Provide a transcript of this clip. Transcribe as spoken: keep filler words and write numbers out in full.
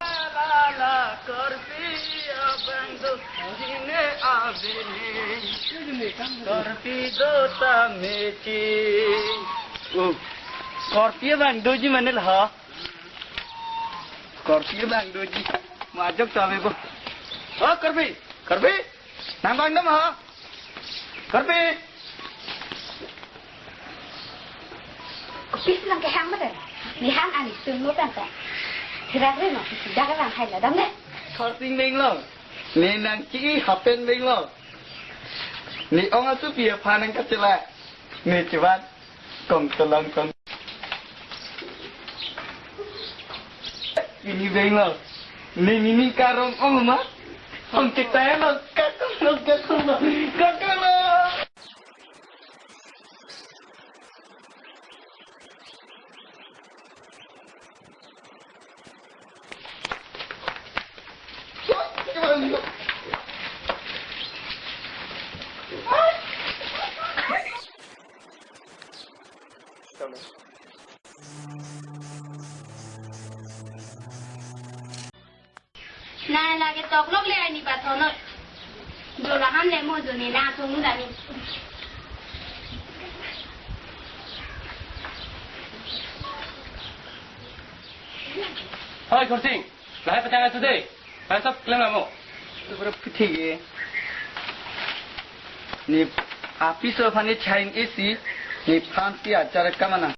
Lala, korpi abang do, jine avene. Korpi do tamechi. Oh, korpi abang doji manel ha. Korpi abang doji. Majok tabe bo. Oh, korpi. Korpi. Nang bang dam ha. Korpi. Kopisi nang kehang mate. Nihang ani tum lo kan ta. Hirak re no. Daga lang hai la dam le. Korpi beng lo. Ne nangke-i hapen beng lo. Ne ong asu pi aphan nang kachela. Ne chivan. Kong telang kong. Ini beng lo. Ni nini karong ong ma. Kong kita lo. Kakong lo, kakong lo. Kakong lo. Na lake toklok le ani bathonot. Jolahan le mo joni na sung nu dani. Hoi, Khorsing. Lahai petang asu dei. Hai sob klem lamo. Pura putih ye. Ne apiso aphan ne chain isi. Nephan si achar kamana.